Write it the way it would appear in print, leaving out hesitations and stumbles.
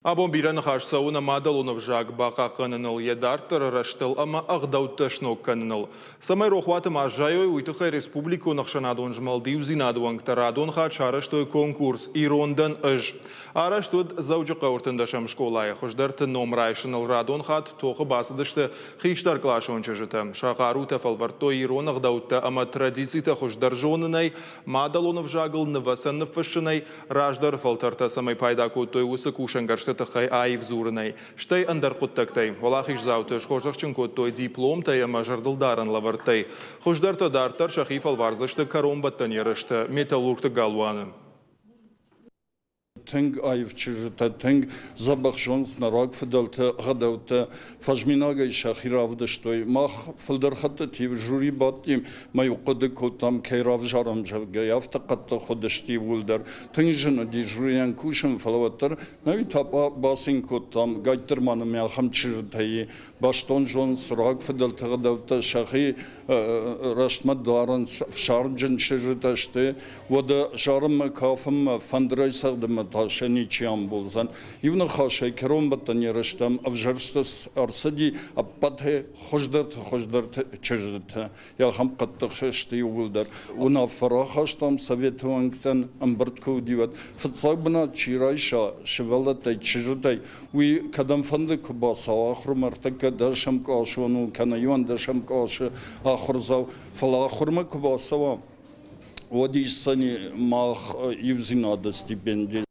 Абон бирӕ ныхас цӕуы нӕ мадӕлон ӕвзаг бахъахъхъӕныныл, йӕ дарддӕры рӕзтыл ӕмӕ ӕгъдӕуттӕ сног кӕныныл. Цӕмӕй рохуаты ма аззайой, уый тыххӕй республикон ӕхсӕнадон змӕлд Иудзинад-ы уӕнгтӕ радон хатт сарӕзтой конкурс Ирон дӕн ӕз. Арӕзт уыд Дзӕуджыхъӕуы 13-ӕм скъолайы. Хуыздӕрты ном райсыныл радон хатт тохы бацыдысты хистӕркъласон чызджытӕ. Сӕ хъарутӕ фӕлвӕрдтой ирон ӕгъдӕуттӕ ӕмӕ традицитӕ хуыздӕр зонынӕй, мадӕлон ӕвзагыл нывӕцӕн ныффыссынӕй, раздӕры фӕлтӕртӕ цӕмӕй пайда кодтой, уыцы кусӕнгӕрзты тыххӕй аив дзурынӕй, стӕй ӕндӕр хъуыддӕгтӕй. Уӕлахиздзауты схорзӕхджын кодтой дипломтӕй ӕмӕ зӕрдылдарӕн лӕвӕрттӕй. Хуыздӕртӕ дарддӕр сӕхи фӕлвардзысты кӕронбӕттӕн ерысты Металлургты галуаны. Тынг аив чызджытӕ, тынг дзӕбӕх зонынц нӕ рагфыдӕлты ӕгъдӕуттӕ, фӕзминагӕй сӕхи равдыстой. Мах фылдӕр хӕттыты жюри бадти мӕ-иу хъуыды кодтам, кӕй равзарӕм, зӕгъгӕ, афтӕ хъӕддых уыдысты иууылдӕр. Тынг зын уыди жюрийӕн кусын, фӕлӕ уӕддӕр нӕуи та бацин кодтам, гайддӕр ма нын ахӕм чызджытӕ и, бӕстон зонынц рагфыдӕлты ӕгъдӕуттӕ, сӕхи рӕстмӕ дарынц, ӕфсармджын чызджытӕ сты. Уӕдӕ зарынмӕ, кафынмӕ, фӕндырӕй цӕгъдынмӕ та сӕ ничи амбулдзӕн. Иу ныхасӕй кӕронбӕттӕн ерыстӕм ӕвзӕрст ӕрцыди ӕппӕты хуыздӕрты хуыздӕрты чызджытӕ. Ахӕм хъӕддых сты иууылдӕр. Уынаффӕ рахастам советы уӕнгтӕн, ӕмбырд куы уыди, уӕд. Фыццаг бынат чи райса сывӕллӕттӕй, чызджытӕй, уый кӕдӕмфӕнды куы бацӕуа ахуырмӕ, ӕртӕккӕ дӕсӕм къласон у кӕнӕ иуӕндӕсӕм къласы ахуырдзау, фӕлӕ ахуырмӕ куы бацӕуа, уӕд исдзӕни мах иудзинады стипенди.